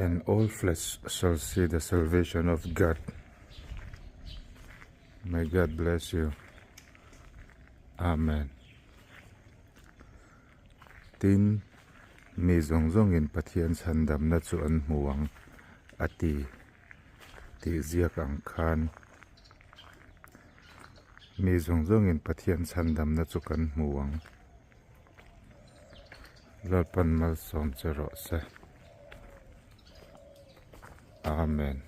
And all flesh shall see the salvation of God. May God bless you. Amen. Tin, mi zawng zawngin Pathian chhandamna chu an hmu ang, a ti, tih ziak ang khan. Mi zawng zawngin Pathian chhandamna chu kan hmu ang. Lalpan malsawm che rawh se. Amen.